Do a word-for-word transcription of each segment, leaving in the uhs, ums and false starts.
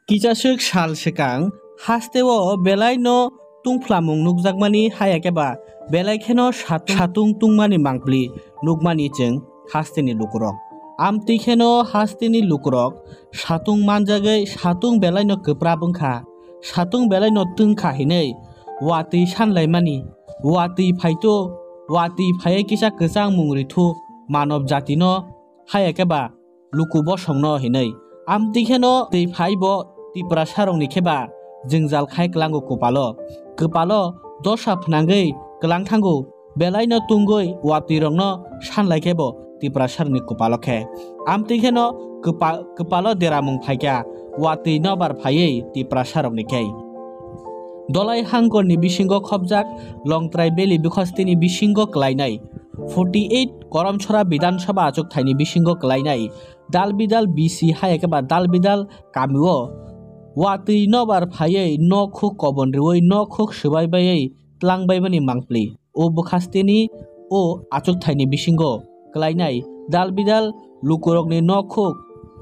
Kichaswk sal swkang hasteo belaino tungphlamung nukjakmani, haya khe ba belai kheno satung, satung tungmani mangpli nukmani chwng hasteni lukurok. Amtwi kheno hasteni lukurok satung manjagwi satung belaino kwprap wngkha, satung belaino tungkha hinwi watwi sanlaimani, watwi phaito, watwi phaiwi kisa kwchang mung rithuk manob jatino, haya khe ba luku bosongno hinwi. Amtwi kheno twi phai bo Tiprasarokni khe ba jwngjal khai kwlango kwpalo. Kwpalo dosa phnangwi kwlang thango, belaino tungwi watwirokno sanlai khe bo Tiprasarokni kwpalo khe. Amtwi kheno kwpa-, kwpalo deramung phaikha watwi nobar phaiwi Tiprasarokni khe. Dolai hangkorni bisingo khopjak Longtrai Valley bukhastini bisingo kwlainai forty eight Koromchora Bidhan Sabha achuk thaini bisingo kwlainai dal bidal B C haya khe ba dal bidal kamio watwi nobar phaiwi nok huk kobon riwi nok huk swbai baiwi tlang baibani mangpli. O bwkhasteni o achuk thaini bisingo kwlainai dal bidal lukurokni nok huk,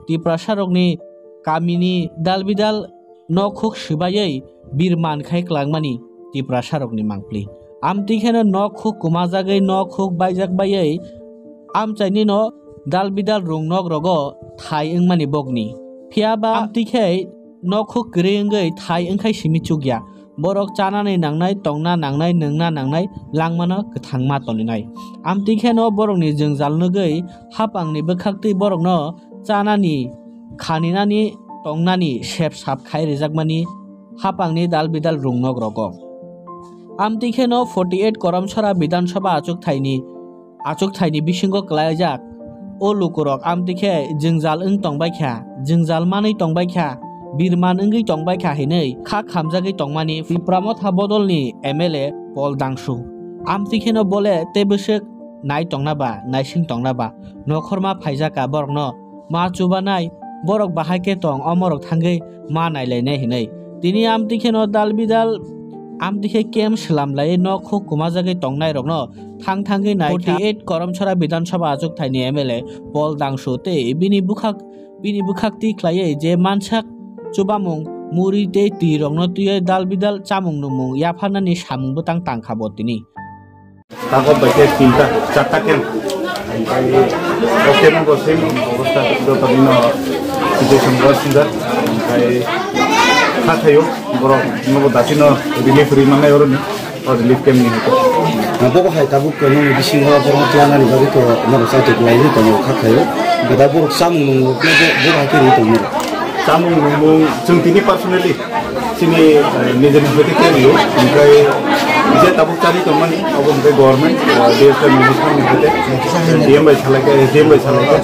Tiprasarokni kamini dal bidal nok huk swbaiwi birman khai kwlangmani Tiprasarokni mangpli. Amtwi kheno nok huk kwmajagwi nok huk baijak baiwi amchainino dal bidal rung nok rogo thai wngmani bokni. Phiya ba amtwi khe nok huk kwrwi wngwi thai wngkhai simi chukya. Borok chanani nangnai, tongna nangnai, nwngna nangnai, langmano kwthangma toninai. Amtwi kheno borokni jwngjal nugwi hapangni bwkhaktwi borokno chanani, khaninani, tongnani sep sap khai rijakmani hapangni dal bidal rung nok rogo. Amtwi kheno forty eight Koromchora Bidhan Sabha achuk thaini, achuk thaini bisingo kwlaijak o lukurok amtwi khe jwngjal wng tongbai kha, jwngjal manwi tongbai kha, birman wngwi tongbai kha hinwi kha khamjagwi tongmani Tipra Motha bodolni M L A Paul Dangsu. Amtwi kheno bole tei bwswk nai tongna ba, naising tongna ba, nokhorma phaijak ka borokno ma chubanai, borok bahai khe tong, omorok thangwi ma nailainai hinwi. Tini amtwi kheno dal bidal amtwi khe camp swlam laiwi nok huk kwmajagwi tongnairokno thang thangwi nai kha. Forty eight Koromchora Bidhan Sabha achuk thaini M L A Paul Dangsu tei bini bwkhak, bini bwkhak twi khlaiwi je mansak chubamung, muri tei twi rokno twiwi dal bidal chamung nungmung yapharnani samung bwtang tang kha bo tini. Tago bai khe tinta, charta camp. Omo bo same obostha, joto dino situation bo similar. Omo kha thaio, borok nogo dati no relief rwi mannai oroni, o relief camp ni hai. Bo bo hai tabuk nini bisingo borok tlanani bagwi to norok chaijak lai ni tongo kha thaio. Beda borok chamung nung bo bo hai khe rwi tongo. Chamung nungmung chwng tini personally chini, eh, nijini hoite khe rio, omo khe je tabuk chari tongmani, abo omo khe government, eh, D S L minister ni hoite, D M bai salai khe, S D M bai salai khe,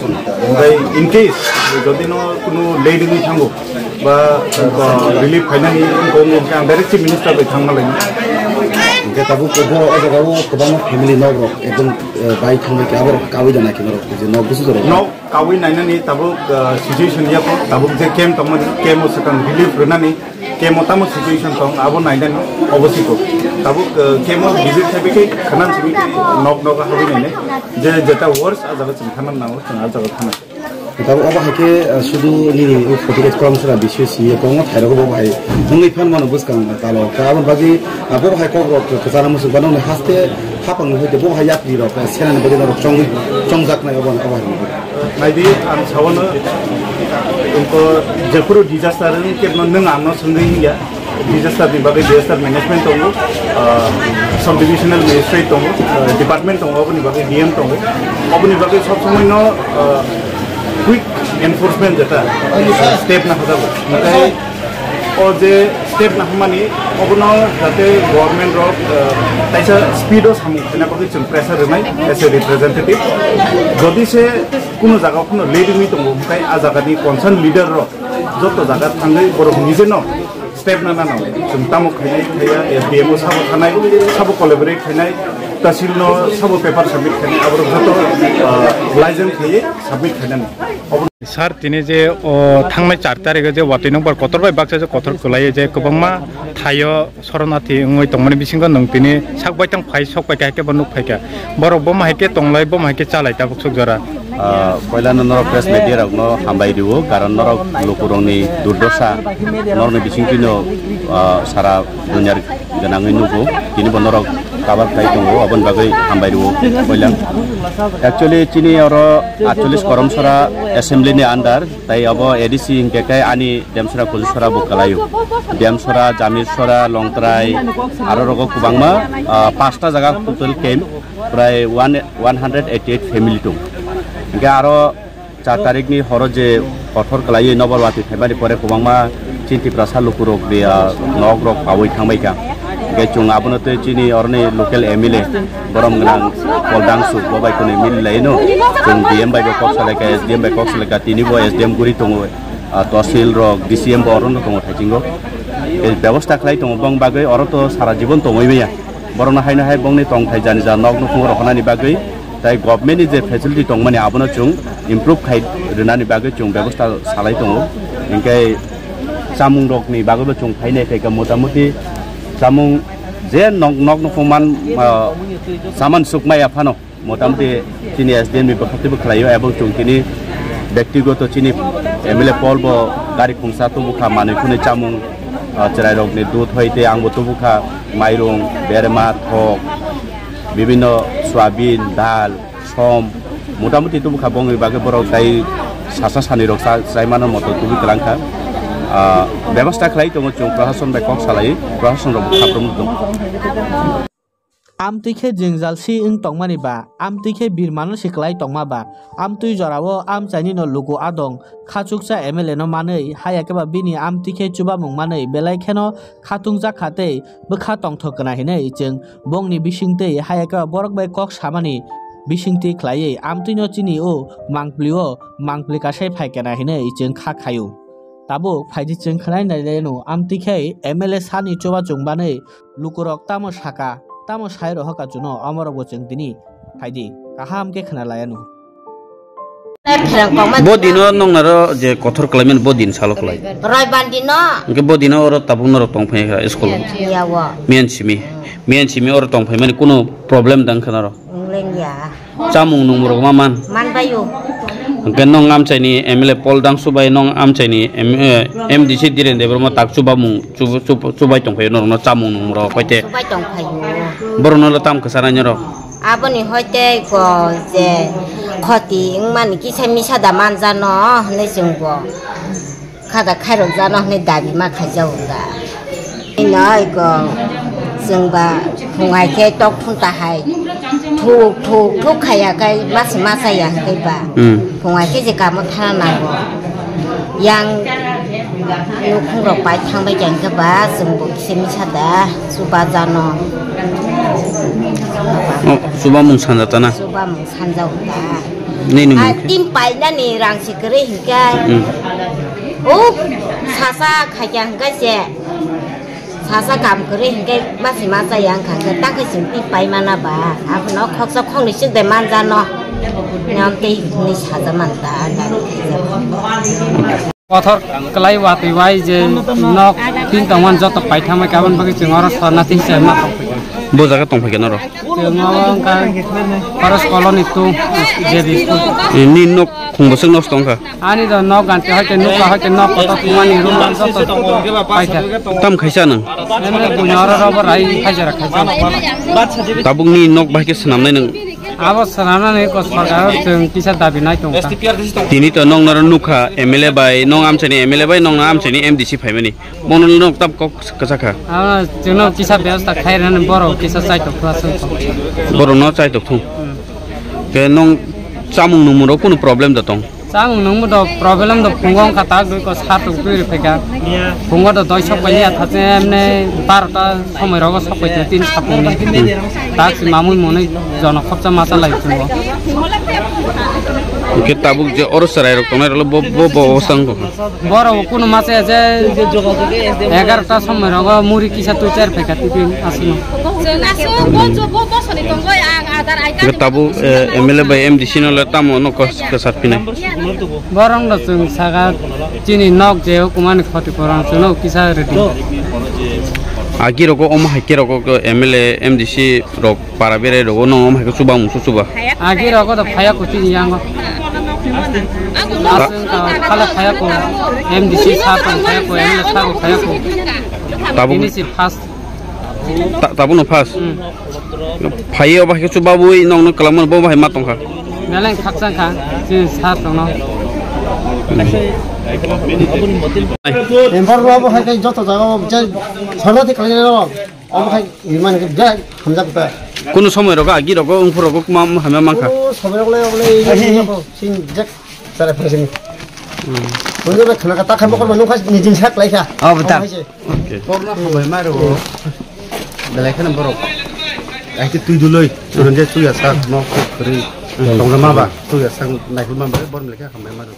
omo khe in case jodi no kunu late wngwi thango, ba, ba relief khainani wngkha, omo khe ang direct chief minister bai thangma lainai. Hingkhe tabuk bo o jaga o kwbangma family nok rok ekdom, eh, bai thangbai khe abo rok kawi da nai khe norok je nok busu jorok. Nok kawi nainani tabuk, ah, situation ya kho, tabuk je camp tongmani, camp o swkang relief rwnani, camp o tamo situation tong, abo nainani obo siko. Tabuk, ah, camp o visit khai bikhe khanan simi khe nok nok hawi nainai. Je jeta worst a jaga chwng khanan nango, chwng a jaga khanan. Tabuk obo hai khe, ah, sudu nini o forty eight Koromchora B C C ya kongma thai rogo bo hai wngwi phan mano bwskang talo. Ka abo bagwi, ah, bo hai kok rok kwchana muchung bano haste hapang ni hoite bo hai yapri rok, ah, senani bagwi norok chongwi chongjaknai obo, obo hai. Naidi, ang sawano, ingko jephuru disaster wng khe no nwng ang no swngwi wngya. Disaster ni bagwi disaster management tongo, ah, subdivisional magistrate tongo, ah, department tongo, oboni bagwi D M tongo. Oboni bagwi sob somoi no, ah, quick enforcement jeta, ah, step na hajago. Omo khe o je step na hamani, obono jate government rok, ah, taisa speed o samung khaina bagwi chwng pressure rwnai as a representative. Jodi se kuno jaga o kuno late wngwi tongo, hwnkhe a jaga ni concern leader rok joto jaga thangwi borok nije no step na nano. Chwng tamo khainai khaiya, S D M o sabo thanai, sabo collaborate khainai. Tasil no sabo paper submit khainai, aborok joto, ah, license khaye submit khainani. Sir, tini je, o, thangnai char tarikh je watwi nokbar kotor bai baksa je kotor kwlai je kwbangma thaio soronarthi wngwi tongmani bisingo nwng tini sak baithang phai sok pai kha, haikhe bo nuk phai kha. Borok bo ma haikhe tonglai, bo ma haikhe chalai tabuk sok jora. Ah, poilano norok press media rokno hambai rwo, karon norok lukurokni durdosa norokni bisingtwino, ah, sara dunyar gwnangwi nugo, tini bo norok cover khlai tongo, aboni bagwi hambai rwo poila. Actually, chini oro atchollish Koromsora assembly ni under, tai abo A D C hinkhe khe ani Demsora Kulusora bo kwlaio. Demsora, Jamirsora, Longtrai, aro rogo kwbangma, ah, pasta jaga total camp, prai one, one hundred eighty-eight family tong. Hinkhe aro char tarikni horo je kothor kwlaiwi nokbar watwi phaimani pore kwbangma chini Tiprasa lukurok de, ah, nokrok paui thangbai kha. Hinkhe chwng abono tei chini oroni local M L A borom gwnang Pol Dangsu bo bai kwnwi mili laino. Chwng D M bai bo kok salai kha, S D M bai kok salai kha, tini bo S D M guri tongo, ah, tosil rok, D C M bo orono tongo thaichingbo. Tei bebosta khlai tongo bong bagwi oro to sara jibon tongwi maya. Borokno haino hai bongni tongthai jani ja nok nukhungo rohornani bagwi tai government ni je facility tongmani abono chwng improve khai rwnani bagwi chwng bebosta salai tongo. Hinkhe chamung rokni bagwibo chwng phainai phaikha motamuti chamung je nok, nok nukhung man, ah, saman sukmaya phano. Motamuti chini S D M ni bwkhaktwi bwkhlaio, ebong chwng tini bektigoto chini M L A Paul bo gari khungsa tubukha, manwi khwnwi chamung, ah, chwrairokni dudh hoi tei angbo tubukha, mairung, berma, thok, bibinno soyabin, dal, som, motamuti tubukha, bongni bagwi borok tai sasa sanirok cha-, chaimano moto tubui kwlangkha. Ah, bebosta khlai tongo chwng, prashason bai kok salai, prashason rok khaprwng tongo. Amtwi khe jwngjal si wng tongmani ba, amtwi khe bir mano si kwlai tongma ba, amtwi jorao amchaini no luku adong khachuksa M L A no manwi, haya khe ba bini amtwi khe chubamung manwi belai kheno khatungjak kha tei bwkha tongthok kwna hinwi chwng bongni bisingtwi, haya khe ba borok bai kok samani bisingtwi khlaiwi amtwi no chini o mangpli o mangpli kasai phai kena hinwi chwng kha khaio. Tabuk phaidi chwng khwnai nai le no amtwi khe M L A sani chuba chwng banwi lukurok tamo saka, tamo sai rohor ka chuno, omorok bo chwng tini phaidi kaham khe khna lai ano. Bo dino nongnaro je kothor khlaimani bo din salo khlai. Roibar dino. Hwnkhe bo dino oro tabuk norok tong phai kha school. Yawo. Miyan simi. Miyan simi oro tong phaimani kuno problem dang kha norok. Wnglengliya. Chamung nungmung rok ma man? Manbaio. Hwnkhe nong amchaini M L A Paul Dangsu bai nong amchaini M-, eh, M D C Dhiren Debbarma tak chubamung, chub-, chub-, chubai tongphaio norokno chamung nungmung rok hoite. Chubai tongphaio. Borokno le tam kwchara norok? Aboni hoite ko je khoti wngmani kisa misa da manjano hinwi chwngbo. Khada khairok jano hwnwi dabi ma khaijago da. Ino iko chwngba phungai khe tok phunta hai thuk thuk thuk khaiya khai masi ma chaya hwnkhe ba. Hmm. Phungai khe je kamo thana nango. Yang nukhung rok pai thangbai kha hwnkhe ba chwngbo kisa misa da chuba jano. Oh, chuba mung sanja tana? Chuba mung sanja da. Nini mung khe? Tim painani rang se kwrwi hwnkhe. Hmm. O sasa khaikha hwnkhe se, sasa kam kwrwi hwnkhe masi ma chaya wngkha hwnkhe, ta khe chwng twi pai mana ba, abono khoksa khoknwi swk de manjano, nyam tei hwnwi saja man ta, ang gari khaijak. Kothor kwlai watwi wai je nok tin tongmani joto paithangbai kha, aboni bagwi chwng oro sorna twi se ma tongphaikha. Bo jaga tongphaikha norok? Chwng oro wngkha Forest Colony two J B school. Ni nok khung bwswk nosto wngkha? Ani do nok ganti hoite nukha hoite nok kotor thumani room joto paikha. Tam khaisa nwng? Emne buino oro robo rai khaijara khaisa. Tabukni nok bahai khe swnamnai nwng? Abo swnamnani ko sorkar chwng kisa dabi nai tongkha. Tini to nong noro nukha M L A bai, nong amchaini M L A bai, nong amchaini M D C phaimani. Bono nok tam kok kwchakha. Ah, chwngno kisa bebosta khairani borok kisa chaitok khwlasa. Borokno chaitok thung. Hmm. Ke nong chamung nungmung rok kunu problem da tong? Chamung nungmung do problem do phungo wngkha tak dui ko sa tok twi rwphaikha. Phungo do doi sok pailiya thache emne barota somoi rogo sok pai tin sapungni. Hmm. Tak si mamui mwnwi jono khopsa masa lai phungo. Hwnkhe tabuk je oro chwrairok tongnai rokle bo, bo, bo obostha wngkha. Borok kunu masa je egarota somoi rogo muri kisa twi char phaikha tiffin aswkno. Hwnkhe tabuk, eh, M L A bai M D C no le tamo no kos kwchar phinai. Borok no chwng saka chini nok je hukumani khoti poron chwngno kisa rwdi. Agi rogo omo hai khe rogo M L A, M D C rok para berai rogo no omo hai khe chuba musu chuba. Agi rogo do phaya kuchini yango. Aswng ka khala phaya ko, M D C sa tong phaya ko, M L A sa ko phaya ko. Tabuk ini si first. Ta-, tabuk no first. Hmm. Phai obo hai khe chuba bui nong no kwlangma bo hai ma tongkha. Beleng khakchang kha, chini sa tongno. Empar bo abo hai khe joto jaga o je sarnati khalai rok. Omo hai rimani khe birat hamjak ta. Kunu somoi rogo agi rogo wngphuru rogo ma, ma, hamya mankha. O somoi rogo le, obo le, obo le, sin jak sara phasini. Hmm. Obo le khana ka ta kha mokol manu kha nijin sak lai kha. Obo ta. Omo hai se. Okay. Korna hambai ma rogo. Belai khana borok. Ai twi duloi, suran je twi asak, nok khri. Hmm. Tongna ma ba, twi asak, nai ma ba, bor belai kha hambai ma rogo.